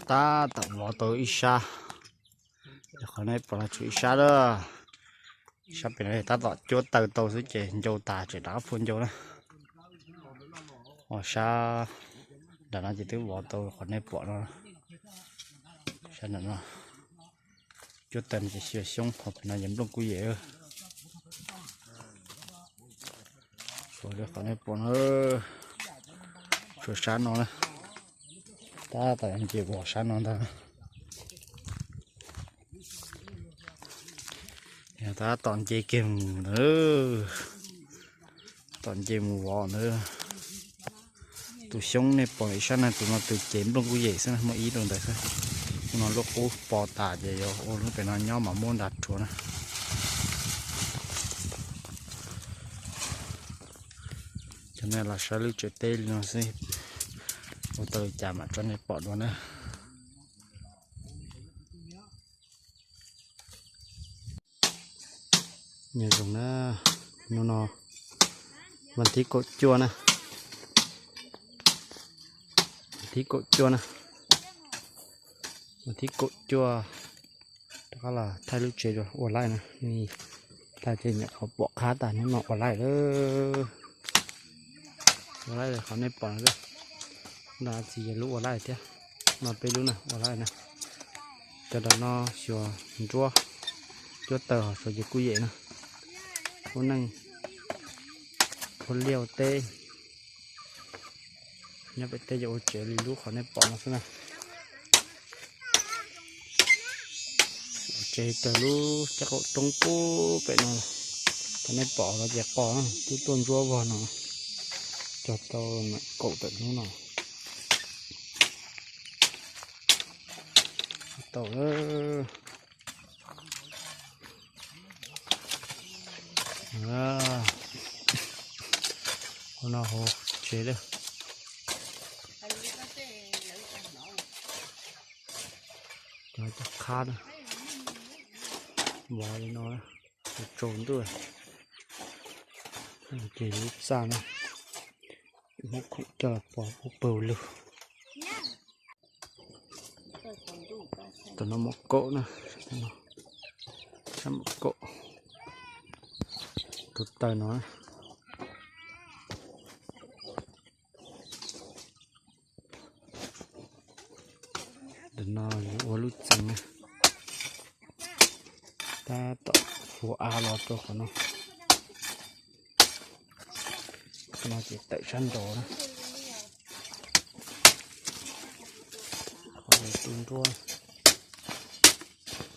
Tab tom vov tau ib sab, qhov nej pom no tshuav ib sab lawm. Sab pem no tab tom cuab taw tau xwb ces ncau tas tseem rov qab phua ncau na. Ho sab nram no ces twb vov tau qhov nej pom no. Sab nram no cuab taw no ces xyuas xyoob, ho pem no ces nplooj kub yem. Tshuav li qhov nej pom no, tshuav sab no na. Tab tom nce vov sab no ntag. Tab tom nce kiag mus ntawd, tom nce mus vov ntawd. Tus xyoob nej pom ib sab na, tus no tus ces nplooj kub yem xwb na, muaj ib rau ntawd xwb. Ub no lub qub po tas ces yuav ua lub pem no nyob mas muab nra rhuav na. Cov nej los saib lub tsev teb li no xwb, ua tau li cas mam tso nej pom dua na. Nyob zoo na, hnub no vas thib kaum cuaj na, vas thib kaum cuaj na, vas thib kaum cuaj, rov qab los thaij lub tsev dua ua laij na. Thaij ces nyuam qhuav pom qab tas hnub no ua laij lawm. Ua laij qhov nej pom no, nta txiv yog lub ua laij thiab. No peb lub na ua laij na. Cov nram no xyuas nruab, cuab taw ho xyuas ces kuj yem na. Lub neej ua liaj ua teb, nyob pem teb ces ua tsev li lub qhov nej pom no xwb na. Ua tsev rau lub caj qaum roob pub pem no. Qhov nej pom no ces qos na, twb tuaj ntsuab vog no, cog tau kaum tawm hnub no. Tau lawm. Hauv no hauv tsev lawm. Cov caj qhab na, vov li no, tsaus ntuj. Ces lub txaj na, muab khoom coj los pov pawg lug. Tam no mom kaum na, sab mom kaum, tus taws no. Tam no yuav ua lub txee na, tab tom hu av los rau qhov no. No ces tawm sab nraud na, qhov tu nruab.